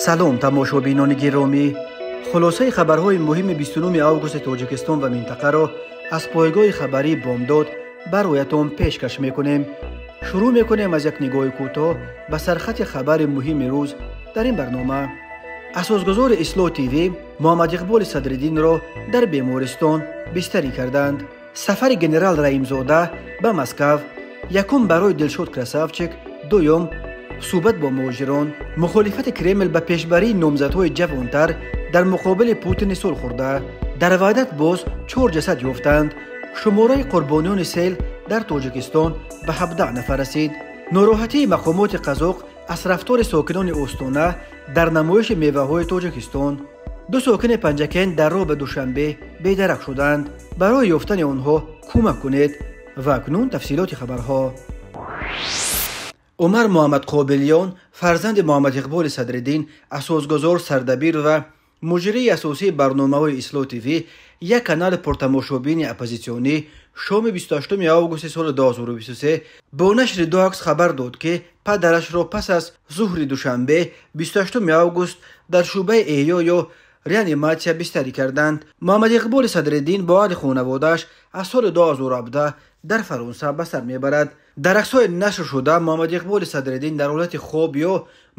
Салом, тамошобинони гиромӣ. Хулосаи хабарҳои муҳими 29 августи Тоҷикистон ва минтақаро аз пойгоҳи хабарии Бомдод бароятон пешкаш мекунем. Шурӯъ мекунем аз як нигоҳи кӯтоҳ ба сархати хабари муҳими рӯз дар ин барнома. Асосгузори Ислоҳ ТВ Муҳаммадиқболи Садриддинро дар бемористон бистарӣ карданд. Сафари генерал Раимзода ба Москав, якум барои Дилшод Красавчик, дуюм суҳбат бо муҳоҷирон, мухолифати Кремл ба пешбарии номзадҳои ҷавонтар дар муқобили Путини сулхӯрда. Дар Ваҳдат боз 4 ҷасад ёфтанд. Шумораи қурбониёни сел дар Тоҷикистон ба 17 нафар расид. Нороҳатии мақомоти қазоқ аз рафтори сокинони Остона дар намоиши меваҳои Тоҷикистон. Ду сокини Панҷакент дар роҳ ба Душанбе бедарак шуданд. Барои ёфтани онҳо кӯмак кунед. Ва акнун тафсилоти хабарҳо. Умар Муҳаммадқобилиён, фарзанди Муҳаммадиқболи Садриддин, асосгузор, сардабир ва муҷрии асосии барномаҳои Ислоҳ ТВ, як канали пуртамошобини оппозитсионӣ, шоми 28 августи соли 2023 бо нашри ду акс хабар дод, ки падарашро пас аз зуҳри душанбе 28 август дар шӯъбаи эҳё ё реаниматсия бистарӣ карданд. Муҳаммадиқболи Садриддин бо аҳли хонаводааш аз соли 2017 дар Фаронса ба сар мебарад. Дар аксҳои нашр шуда Муҳаммадиқболи Садриддин дар ҳолати хоб ё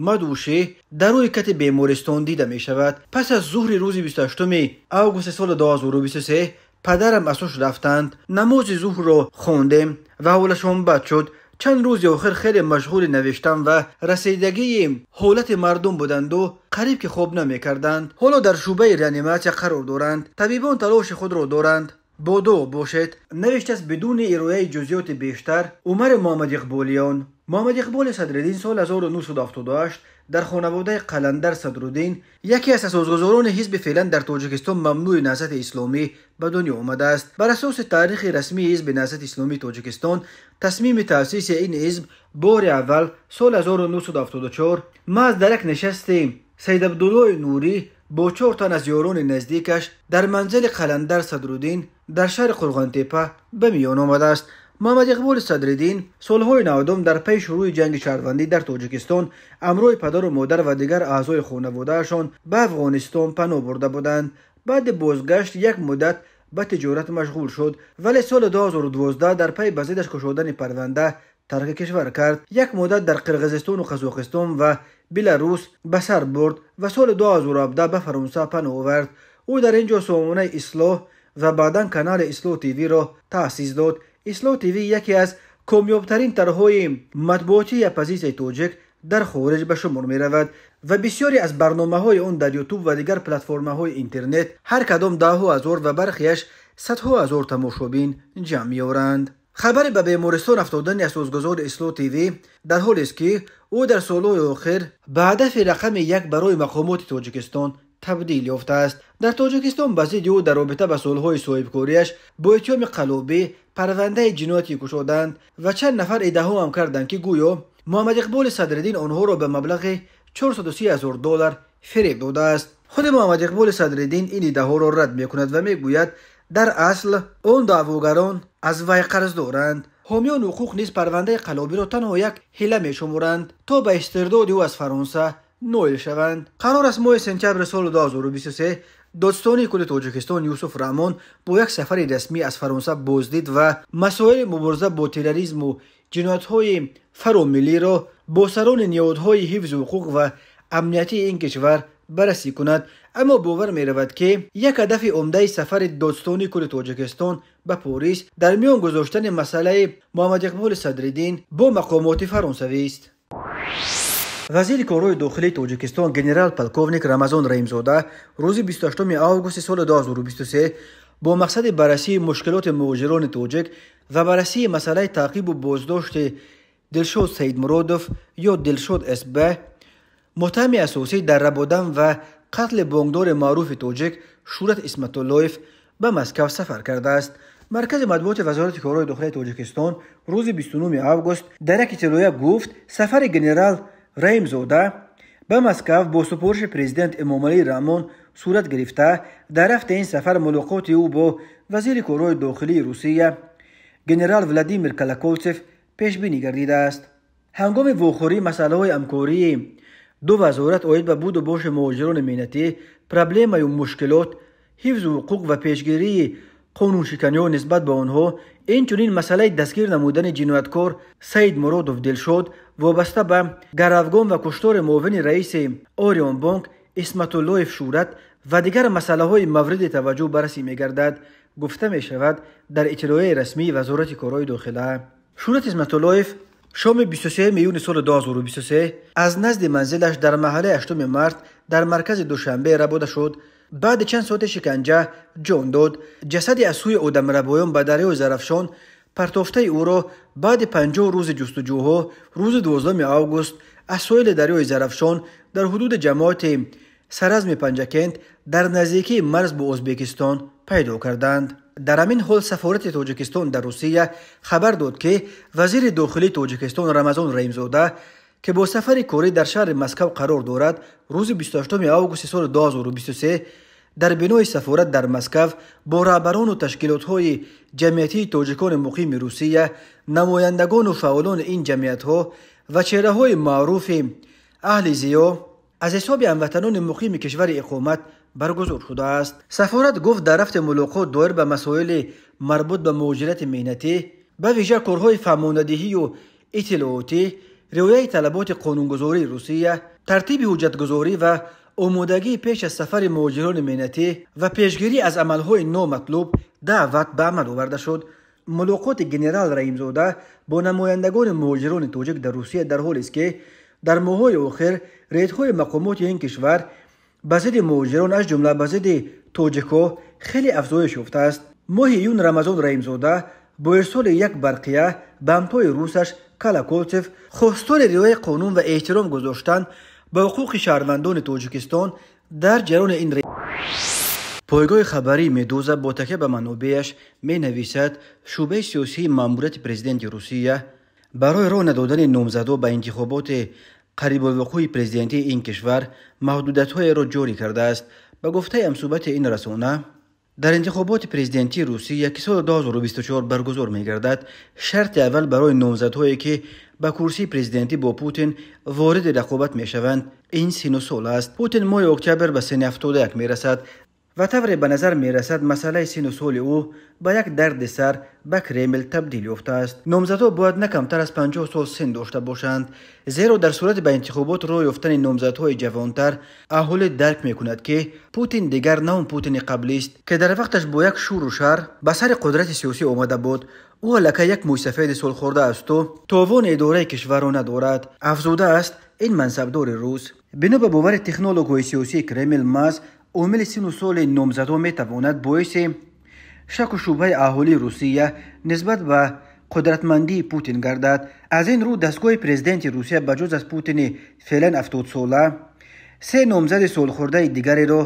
мадӯшӣ дар рӯи кати бемористон дида мешавад. Пас аз зуҳри рӯзи 28 августи соли 2023 падарам аз ҳуш рафтанд. Намози зуҳрро хондем ва ҳолашон бад шуд. Чанд рӯзи охир хеле машғули навиштан ва расидагии ҳолати мардум буданду қариб ки хоб намекарданд. Ҳоло дар шӯъбаи реаниматсия қарор доранд. Табибон талоши худро доранд. Бо дуо бошед. Навиштааст бидуни ирояи ҷузъиёти бештар Умари Муҳаммадиқболиён. Муҳаммадиқболи Садриддин соли 1978 дар хонаводаи Қаландар Садруддин, яке аз асосгузорони ҳизби феълан дар Тоҷикистон мамнӯи Наҳзати Исломӣ, ба дунё омадааст. Бар асоси таърихи расмии ҳизби Наҳзати Исломии Тоҷикистон, тасмими таъсиси ин ҳизб бори аввал соли 1974 маҳз дар як нишасти Саид Абдуллои Нурӣ бо 4 тан аз ёрони наздикаш дар манзили Қаландар Садруддин дар шаҳри Қурғонтеппа ба миён омадааст. Муҳаммадиқболи Садриддин солҳои 90 дар пайи шурӯъи ҷанги шаҳрвандӣ дар Тоҷикистон ҳамроҳи падару модар ва дигар аъзои хонаводаашон ба Афғонистон паноҳ бурда буданд. Баъди бозгашт як муддат ба тиҷорат машғул шуд, вале соли 2012 дар пайи ба зиддаш кушодани парванда тарки кишвар кард. Як муддат дар Қирғизистону Қазоқистон ва Беларус ба сар бурд ва соли 2017 ба Фаронса паноҳ овард. Ӯ дар ин ҷо сомонаи Ислоҳ ва баъдан канали Ислоҳ ТВ-ро таъсис дод. Ислоҳ ТВ яке аз комёбтарин тарҳҳои матбуотии оппозитсияи тоҷик дар хориҷ ба шумор меравад ва бисёре аз барномаҳои он дар Ютуб ва дигар платформаҳои интернет ҳар кадом даҳҳо ҳазор ва бархиаш садҳо ҳазор тамошобин ҷамъ меоранд. Хабари ба бемористон афтодани асосгузори Ислоҳ ТВ дар ҳолест, ки ӯ дар солҳои охир ба ҳадафи рақами як барои мақомоти Тоҷикистон табдил ёфтааст. Дар Тоҷикистон ба зидди ӯ дар робита ба солҳои соҳибкориаш бо иттиҳоми қаллобӣ парвандаи ҷиноятӣ кушоданд ва чанд нафар иддао ҳам карданд, ки гӯё Муҳаммадиқболи Садриддин онҳоро ба маблағи 430 ҳазор доллар фиреб додааст. Худи Муҳаммадиқболи Садриддин ин иддаоро рад мекунад ва мегӯяд, дар асл он даъвогарон аз вай қарз доранд. Ҳомиёни ҳуқуқ низ парвандаи қаллобиро танҳо як ҳила мешуморанд, то ба истирдоди ӯ аз Фаронса ноил шаванд. Қарор аст моҳи сентябри соли 2023 додситонии кулли Тоҷикистон Юсуф Раҳмон бо як сафари расмӣ аз Фаронса боздид ва масоили мубориза бо терроризму ҷиноятҳои фаромиллиро бо сарони ниҳодҳои ҳифзи ҳуқуқ ва амниятии ин кишвар баррасӣ кунад. Аммо бовар меравад, ки як ҳадафи умдаи сафари додситонии кулли Тоҷикистон ба Порис дар миён гузоштани масъалаи Муҳаммадиқболи Садриддин бо мақомоти фаронсавист. Вазири корҳои дохилии Тоҷикистон генерал-полковник Рамазон Раимзода рӯзи 28 августи соли 2023 бо мақсади баррасии мушкилоти муҳоҷирони тоҷик ва баррасии масъалаи таъқибу боздошти Дилшод Саидмуродов ё Дилшод СБ, муттаҳами асосӣ дар рабодан ва қатли бонкдори маъруфи тоҷик Шӯрат Исматуллоев, ба Москав сафар кардааст. Маркази матбуоти Вазорати корҳои дохилии Тоҷикистон рӯзи 29 август дар як иттилоя гуфт, сафари генерал Раимзода ба Москав бо супориши президент Эмомалӣ Раҳмон сурат гирифта, дар рафти ин сафар мулоқоти ӯ бо вазири корҳои дохилии Русия генерал Владимир Колоколцев пешбинӣ гардидааст. Ҳангоми вохӯрӣ масъалаҳои ҳамкории Ду вазорат оид ба буду боши муҳоҷирони меҳнатӣ, проблемаю мушкилот, ҳифзу ҳуқуқ ва пешгирии қонуншиканиҳо нисбат ба онҳо, инчунин масъалаи дастгир намудани ҷинояткор Саид Муродов Дилшод вобаста ба гаравгон ва куштори муовини раиси Орионбонк Исматуллоев Шӯрат ва дигар масъалаҳои мавриди таваҷҷӯҳ баррасӣ мегардад, гуфта мешавад дар иттилоияи расмии Вазорати корҳои дохила. Шӯрат Исматуллоев шоми 23 июни соли 2023 аз назди манзилаш дар маҳаллаи 8 март дар маркази Душанбе рабода шуд. Баъди чанд соати шиканҷа ҷон дод. Ҷасади аз сӯи одамрабоён ба дарёи Зарафшон партофтаи ӯро баъди 50 рӯзи ҷустуҷӯҳо рӯзи 12 август аз соҳили дарёи Зарафшон дар ҳудуди ҷамоати Саразми Панҷакент дар наздикии марз бо Ӯзбекистон пайдо карданд. Дар ҳамин ҳол сафорати Тоҷикистон дар Русия хабар дод, ки вазири дохилии Тоҷикистон Рамазон Раҳимзода, ки бо сафари корӣ дар шаҳри Москав қарор дорад, рӯзи 28 августи соли 2023 дар бинои сафорат дар Москав бо раҳбарону ташкилотҳои ҷамъиятии тоҷикони муқими Русия, намояндагону фаъолони ин ҷамъиятҳо ва чеҳраҳои маъруфи аҳли зиё аз ҳисоби ҳамватанони муқими кишвари иқомат баргузор шудааст. Сафорат гуфт, дар рафти мулоқот доир ба масоили марбут ба муҳоҷирати меҳнатӣ, ба вижа корҳои фаҳмонадиҳию иттилоотӣ, риояи талаботи қонунгузории Русия, тартиби ҳуҷҷатгузорӣ ва омодагии пеш аз сафари муҳоҷирони меҳнатӣ ва пешгирӣ аз амалҳои номатлуб даъват ба амал оварда шуд. Мулоқоти генерал Раҳимзода бо намояндагони муҳоҷирони тоҷик дар Русия дар ҳолест, ки дар моҳҳои охир рейдҳои мақомоти ин кишвар ба зидди муҳоҷирон, аз ҷумла ба зидди тоҷикҳо, хеле афзоиш ёфтааст. Моҳи июн Рамазон Раҳимзода бо ирсоли як барқия ба ҳамтои русаш Колоколцев хостори риояи қонун ва эҳтиром гузоштан ба ҳуқуқи шаҳрвандони Тоҷикистон дар ҷараёни ин пойгоҳи хабарии Медуза бо такя ба манобеаш менависад, шӯъбаи сиёсии маъмурияти президенти Русия барои роҳ надодани номзадҳо ба интихоботи қарибулвуқӯи президентии ин кишвар маҳдудиятҳоеро ҷорӣ кардааст. Ба гуфтаи ҳамсӯҳбати ин расона, дар интихоботи президентии Русия, ки соли 2024 баргузор мегардад, шарти аввал барои номзадҳое, ки ба курсии президентӣ бо Путин вориди рақобат мешаванд, ин сину сол аст. Путин моҳи октябр ба синни 71 мерасад ва тавре ба назар мерасад, масъалаи сину соли ӯ ба як дарди сар ба Кремл табдил ёфтааст. Номзадҳо бояд на камтар аз 50 сол син дошта бошанд, зеро дар сурати ба интихобот роҳ ёфтани номзадҳои ҷавонтар аҳолӣ дарк мекунад, ки Путин дигар на он Путини қаблист, ки дар вақташ бо як шӯру шар ба сари қудрати сиёсӣ омада буд. Ӯ аллакай як мӯйсафеди солхӯрда асту товони идораи кишварро надорад, афзудааст ин мансабдори рус. Бино ба бовари технологҳои сиёсии Кремл, маҳз омили сину соли номзадҳо метавонад боиси шаку шубҳаи аҳолии Русия нисбат ба қудратмандии Путин гардад. Аз ин рӯ дастгоҳи президенти Русия ба ҷуз аз Путини феълан 70сола се номзади солхӯрдаи дигареро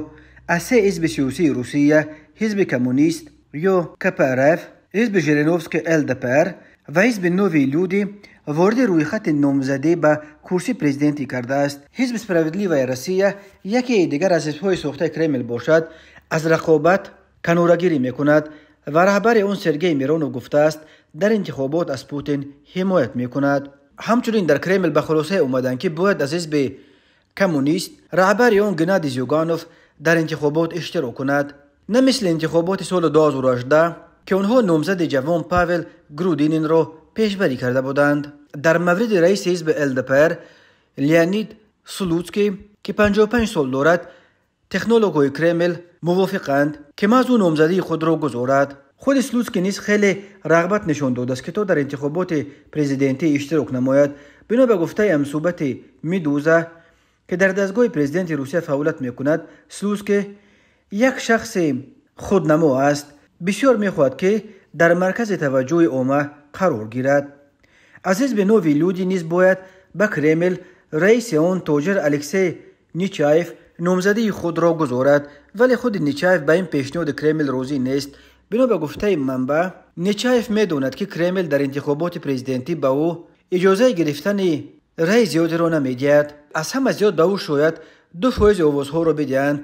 аз се ҳизби сиёсии Русия, ҳизби коммунист ё КПРФ, ҳизби Жириновский ЛДПР ва ҳизби Новые люди вориди рӯйхати номзадӣ ба курсии президентӣ кардааст. Ҳизби Справедливая Россия, яке дигар аз ҳизбҳои сохтаи Кремл бошад, аз рақобат канорагирӣ мекунад ва раҳбари он Сергей Миронов гуфтааст, дар интихобот аз Путин ҳимоят мекунад. Ҳамчунин дар Кремл ба хулосае омаданд, ки бояд аз ҳизби коммунист раҳбари он Геннадий Зюганов дар интихобот иштирок кунад, на мисли интихоботи соли 2018, ки онҳо номзади ҷавон Павел Грудининро пешбарӣ карда буданд. Дар мавриди раиси ҳизби ЛДПР Леонид Слуцкий, ки 55 сол дорад, технологҳои Кремл мувофиқанд, ки маҳз ӯ номзадии худро гузорад. Худи Слуцкий низ хеле рағбат нишон додааст, ки то дар интихоботи президентӣ иштирок намояд. Бино ба гуфтаи ҳамсӯҳбати Медуза, ки дар дастгоҳи президенти Русия фаъолият мекунад, Слуцкий як шахси худнамо аст, бисёр мехоҳад, ки дар маркази таваҷҷӯҳи омма қарор гирад. Аз ҳизби Новые люди низ бояд ба Кремл раиси он тоҷир Алексей Нечаев номзадии худро гузорад, вале худи Нечаев ба ин пешниҳоди Кремл розӣ нест. Бино ба гуфтаи манбаъ, Нечаев медонад, ки Кремл дар интихоботи президентӣ ба ӯ иҷозаи гирифтани раи зиёдеро намедиҳад. Аз ҳама зиёд ба ӯ шояд 2% овозҳоро бидиҳанд.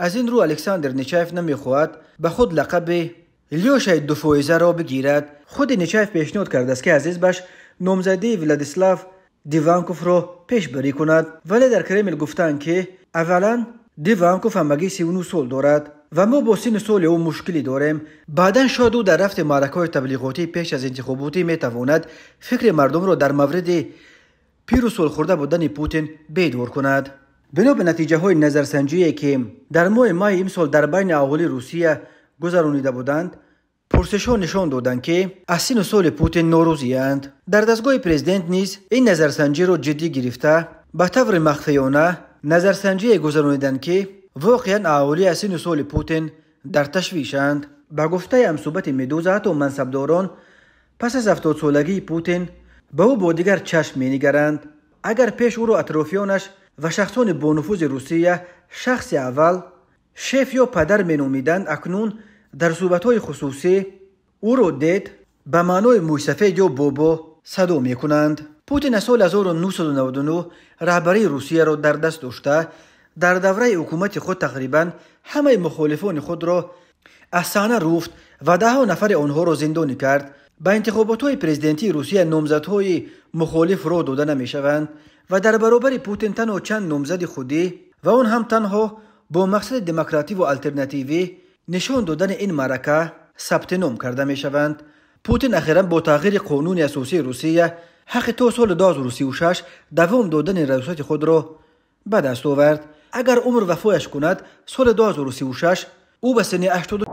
Аз ин рӯ Александр Нечаев намехоҳад ба худ лақаби Лёшаи 2%-ро бигирад. Худи Нечаев пешниҳод кардааст, ки аз ҳизбаш номзадии Владислав Диванковро пешбарӣ кунад. Вале дар Кремл гуфтанд, ки аввалан Диванков ҳамагӣ 39 сол дорад ва мо бо синну соли ӯ мушкилӣ дорем. Баъдан шояд ӯ дар рафти маъракаҳои таблиғотӣ пеш аз интихоботӣ метавонад фикри мардумро дар мавриди пиру солхӯрда будани Путин бедор кунад. Бино ба натиҷаҳои назарсанҷие, ки дар моҳи майи имсол дар байни аҳолии Русия гузаронида буданд, пурсишҳо нишон доданд, ки аз синну соли Путин норозиянд. Дар дастгоҳи президент низ ин назарсанҷиро ҷиддӣ гирифта, ба таври махфиёна назарсанҷие гузарониданд, ки воқеан аҳолӣ аз синну соли Путин дар ташвишанд. Ба гуфтаи ҳамсӯҳбати Медуза, ҳатто мансабдорон пас аз 70-солагии Путин ба ӯ бо дигар чашм менигаранд. Агар пеш ӯро атрофиёнаш ва шахсони бонуфузи Русия шахси аввал, шеф ё падар меномиданд, акнун дар суҳбатҳои хусусӣ ӯро дед ба маънои мӯйсафед ё бобо садо мекунанд. Путин аз соли 1999 раҳбарии Русияро дар даст дошта, дар давраи ҳукумати худ тақрибан ҳамаи мухолифони худро аз саҳна руфт ва даҳҳо нафари онҳоро зиндонӣ кард. Ба интихоботҳои президентии Русия номзадҳои мухолиф роҳ дода намешаванд ва дар баробари Путин танҳо чанд номзади худӣ ва он ҳам танҳо бо мақсади демокративу алтернативӣ нишон додани ин маърака сабти ном карда мешаванд. Путин ахиран бо тағйири қонуни асосии Русия ҳаққи то соли 2036 давом додани раёсати худро ба даст овард. Агар умр вафояш кунад, соли 2036 ӯ ба синни 80.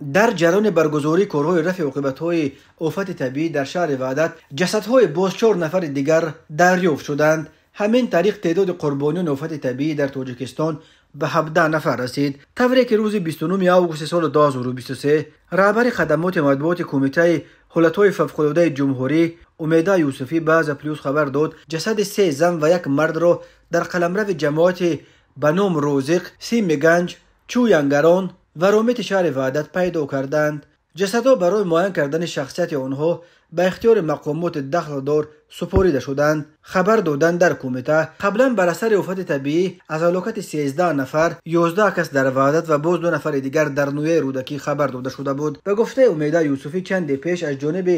Дар ҷараёни баргузории корҳои рафъи оқибатҳои офати табиӣ дар шаҳри Ваҳдат ҷасадҳои боз 4 нафари дигар дарёфт шуданд. Ҳамин тариқ теъдоди қурбониёни офати табиӣ дар Тоҷикистон ба 17 нафар расид. Тавре ки рӯзи 29 августи соли 2023 раҳбари хадамоти матбуоти Кумитаи ҳолатҳои фавқулодаи ҷумҳурӣ Умеда Юсуфӣ ба Азия Плюс хабар дод, ҷасади 3 зан ва як мардро дар қаламрави ҷамоати ба ном Розиқ, Сими Ганҷ, Чӯянгарон ва Ромети шаҳри Ваҳдат пайдо карданд. Ҷасадҳо барои муайян кардани шахсияти онҳо ба ихтиёри мақомоти дахлдор супорида шуданд. Хабар доданд дар кумита, қаблан бар асари офати табиӣ аз ҳалокати 13 нафар, 11 кас дар Ваҳдат ва боз 2 нафари дигар дар ноҳияи Рӯдакӣ хабар дода шуда буд. Ба гуфтаи Умеда Юсуфӣ, чанде пеш аз ҷониби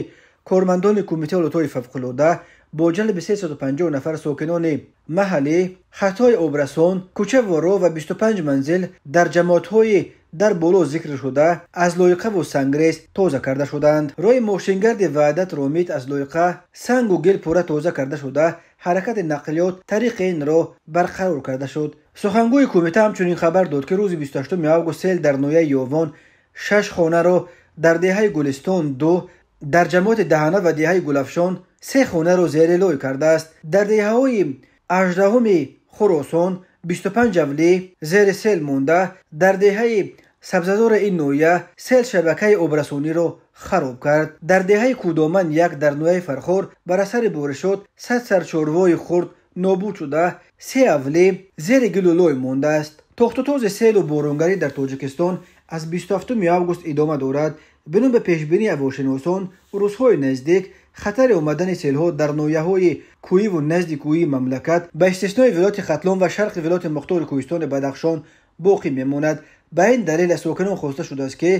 кормандони Кумитаи ҳолатҳои фавқулода бо ҷалби 350 нафар сокинони маҳаллӣ, хатҳои обрасон, кӯча ва роҳ ва 25 манзил дар ҷамоатҳои дар боло зикр шуда аз лоиқаву сангрез тоза карда шуданд. Роҳи мошингарди Ваҳдат Ромит аз лоиқа, сангу гил пурра тоза карда шуда, ҳаракати нақлиёт тариқи ин роҳ барқарор карда шуд. Сухангӯи кумита ҳамчунин хабар дод, ки рӯзи 28 август сел дар ноҳияи Ёвон 6 хонаро дар деҳаи Гулистон 2, дар ҷамоати Даҳана ва деҳаи Гулафшон 3 хонаро зери лой кардааст. Дар деҳаҳои 18 Хуросон 25 авлӣ зери сел монда, дар деҳаи Сабзазори ин ноҳия сел шабакаи обрасониро хароб кард. Дар деҳаи Кӯдоман 1 дар ноҳияи Фархор бар асари боришот 100 сар чорвои хурд нобуд шуда, 3 авлӣ зери гилу лой мондааст. Тохтутози селу боронгарӣ дар Тоҷикистон аз 27 август идома дорад. Бино ба пешбинии ҳавошиносон, рӯзҳои наздик хатари омадани селҳо дар ноҳияҳои кӯҳиву назди кӯҳии мамлакат ба истиснои вилояти Хатлон ва шарқи вилояти Мухтори Кӯҳистони Бадахшон боқӣ мемонад. Ба ин далел аз сокинон хоста шудааст, ки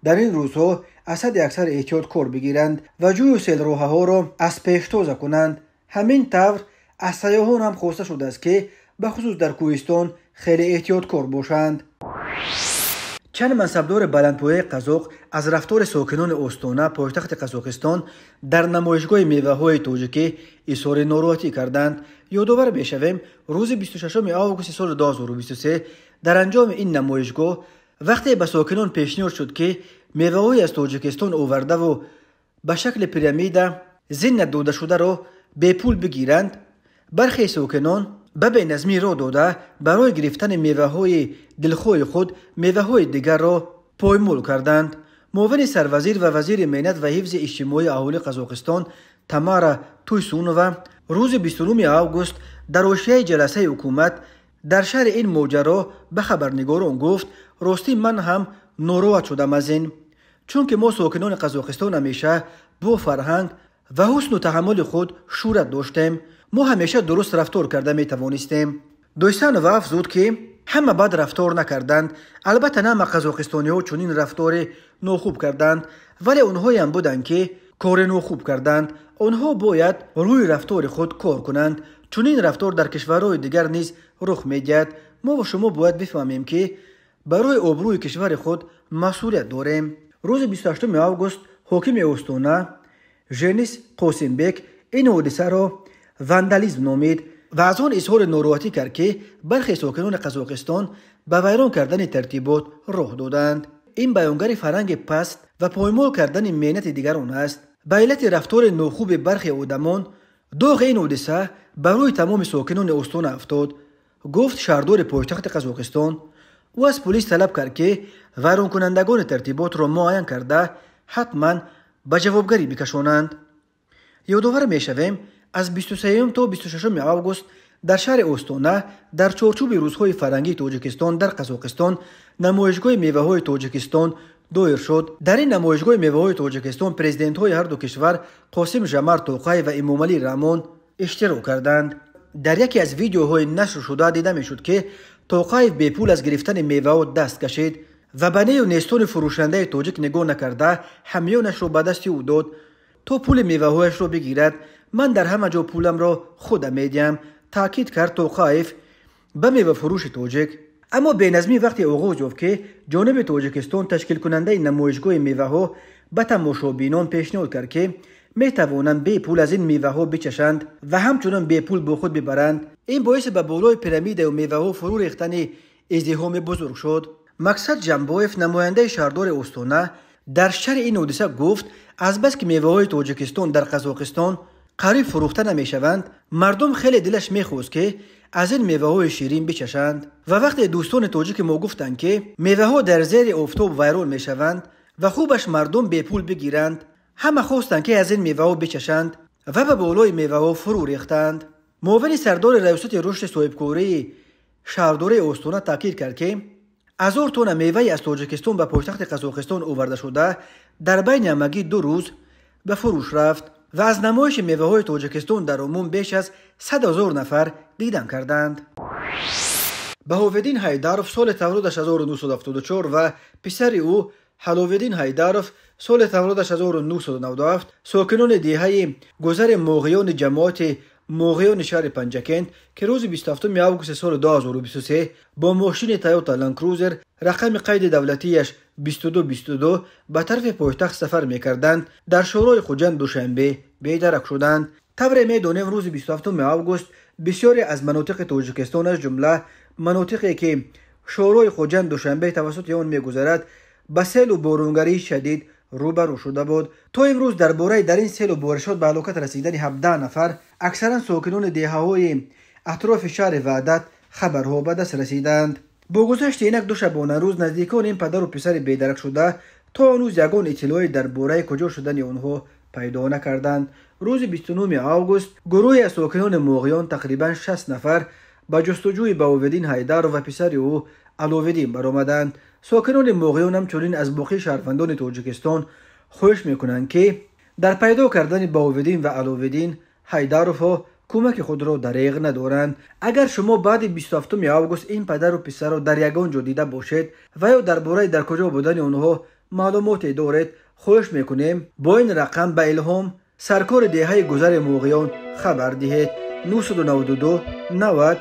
дар ин рӯзҳо аз ҳадди аксар эҳтиёт кор бигиранд ва ҷӯю селроҳаҳоро аз пеш тоза кунанд. Ҳамин тавр аз сайёҳон ҳам хоста шудааст, ки бахусус дар кӯҳистон хеле эҳтиёткор бошанд. Чанд мансабдори баландпояи қазоқ аз рафтори сокинони Остона, пойтахти Қазоқистон, дар намоишгоҳи меваҳои тоҷикӣ изҳори нороҳатӣ карданд. Ёдовар мешавем, рӯзи 26 августи соли 2023 дар анҷоми ин намоишгоҳ вақте ба сокинон пешниҳод шуд, ки меваҳои аз Тоҷикистон овардаву ба шакли пирамида зинат додашударо бепул бигиранд, бархе сокинон ба беназмӣ роҳ дода барои гирифтани меваҳои дилхоҳи худ меваҳои дигарро поймол карданд. Муовини сарвазир ва вазири меҳнат ва ҳифзи иҷтимоии аҳолии Қазоқистон Тамара Туйсунова рӯзи 29 август дар ҳошияи ҷаласаи ҳукумат дар шаҳри ин моҷаро ба хабарнигорон гуфт: ростӣ ман ҳам нороҳат шудам аз ин, чунки мо сокинони Қазоқистон ҳамеша бо фарҳанг ва ҳусну таҳаммули худ шӯҳрат доштем. Мо ҳамеша дуруст рафтор карда метавонистем. Дойсанова афзуд, ки ҳама бад рафтор накарданд. Албатта, на ҳама қазоқистониҳо чунин рафтори нохуб карданд, вале онҳоеам буданд, ки кори нохуб карданд. Онҳо бояд рӯи рафтори худ кор кунанд. Чунин рафтор дар кишварҳои дигар низ рух медиҳад. Мо ва шумо бояд бифаҳмем, ки барои обрӯи кишвари худ масъулият дорем. Рӯзи 28 август ҳокими Остона Женис Қосимбек ин ҳодисаро вандализм номид ва аз он изҳори нороҳатӣ кард, ки бархе сокинони Қазоқистон ба вайрон кардани тартибот роҳ доданд. Ин баёнгари фарҳанги паст ва поймол кардани меҳнати дигарон аст. Ба иллати рафтори нохуби бархе одамон доғи ин ҳодиса барои тамоми сокинони Остона афтод, гуфт шаҳрдори пойтахти Қазоқистон. Ӯ аз полис талаб кард, ки вайронкунандагони тартиботро муайян карда ҳатман ба ҷавобгарӣ бикашонанд. Ёдовар мешавем, аз 23 то 26 август дар шаҳри Остона дар чорчӯби рӯзҳои фарҳангии Тоҷикистон дар Қазоқистон намоишгоҳи меваҳои Тоҷикистон доир шуд. Дар ин намоишгоҳи меваҳои Тоҷикистон президентҳои ҳарду кишвар Қосим Жамар Тоқаев ва Эмомалӣ Раҳмон иштирок карданд. Дар яке аз видеоҳои нашр шуда дида мешуд, ки Тоқаев бепул аз гирифтани меваҳо даст кашид ва ба нею нестони фурӯшандаи тоҷик нигоҳ накарда ҳамёнашро ба дасти ӯ дод то пули меваҳояшро бигирад. Ман дар ҳама ҷо пуламро худам медиҳам, таъкид кард Тоқаев ба мевафурӯши тоҷик. Аммо беназмӣ вақте оғоз ёфт, ки ҷониби Тоҷикистон ташкилкунандаи намоишгоҳи меваҳо ба тамошобинон пешниҳод кард, ки метавонанд бепул аз ин меваҳо бичашанд ва ҳамчунин бепул бо худ бибаранд. Ин боиси ба болои пирамидаю меваҳо фурӯ рехтани издиҳоми бузург шуд. Максад Ҷамбоев, намояндаи шаҳрдори Остона, дар шарҳи ин ҳодиса гуфт, азбаски меваҳои Тоҷикистон дар Қазоқистон қариб фурӯхта намешаванд, мардум хеле дилаш мехост, ки аз ин меваҳои ширин бичашанд. Ва вақте дӯстони тоҷики мо гуфтанд, ки меваҳо дар зери офтоб вайрон мешаванд ва хубаш мардум бепул бигиранд, ҳама хостанд, ки аз ин меваҳо бичашанд ва ба болои меваҳо фурӯ рехтанд. Муовини сардори раёсати рушди соҳибкории шаҳрдории Остона таъкид кард, ки 1000 тонна меваи аз Тоҷикистон ба пойтахти Қазоқистон оварда шуда дар байни ҳамагӣ 2 рӯз ба фурӯш рафт ва аз намоиши меваҳои Тоҷикистон дар умум беш аз 100 000 нафар дидан карданд. Баҳовиддин Ҳайдаров соли таваллудаш 1974 ва писари ӯ Ҳаловиддин Ҳайдаров соли таваллудаш 1997 сокинони деҳаи гузари Моғиёни ҷамоати Моғиёни шаҳри Панҷакент, ки рӯзи 27 августи соли 2023 бо мошини Toyota Land Cruiser рақами қайди давлатияш 2222 ба тарафи пойтахт сафар мекарданд, дар шӯрои Хуҷанд Душанбе бедарак шуданд. Тавре медонем, рӯзи 27 август бисёре аз манотиқи Тоҷикистон, аз ҷумла манотиқе ки шӯрои Хуҷанд Душанбе тавассути он мегузарад, ба селу боронгарии шадид рӯбарӯ шуда буд. То имрӯз дар бораи дар ин селу боришот ба ҳалокат расидани 17 нафар, аксаран сокинони деҳаҳои атрофи шаҳри Ваҳдат, хабарҳо ба даст расиданд. Бо гузашти инак 2 шабонарӯз наздикони ин падару писари бедарак шуда то ҳанӯз ягон иттилоъе дар бораи куҷо шудани онҳо пайдо накарданд. Рӯзи 29 август гурӯҳе аз сокинони Моғиён тақрибан 60 нафар ба ҷустуҷӯи Баҳовиддин Ҳайдаров ва писари ӯ Аловиддин баромаданд. Сокинони Моғиён ҳамчунин аз боқии шаҳрвандони Тоҷикистон хоҳиш мекунанд, ки дар пайдо кардани Баҳовиддин ва Аловиддин Ҳайдаровҳо кӯмаки худро дареғ надоранд. Агар шумо баъди 27 август ин падару писарро дар ягон ҷо дида бошед ва ё дар бораи дар куҷо будани онҳо маълумоте доред, хоҳиш мекунем бо ин рақам ба Илҳом, саркори деҳаи гузари Моғиён, хабар диҳед: 992 90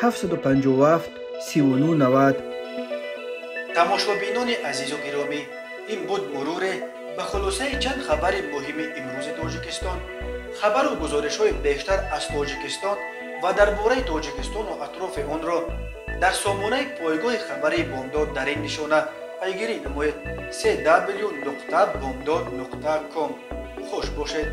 757 39 90. Тамошобинони азизу гиромӣ, ин буд муруре ба хулосаи чанд хабари муҳими имрӯзи Тоҷикистон. Хабару гузоришҳои бештар аз Тоҷикистон ва дар бораи Тоҷикистону атрофи онро дар сомонаи пойгоҳи хабарии Бомдод дар ин нишона пайгирӣ намоед: cw.bomdod.com. Хуш бошед.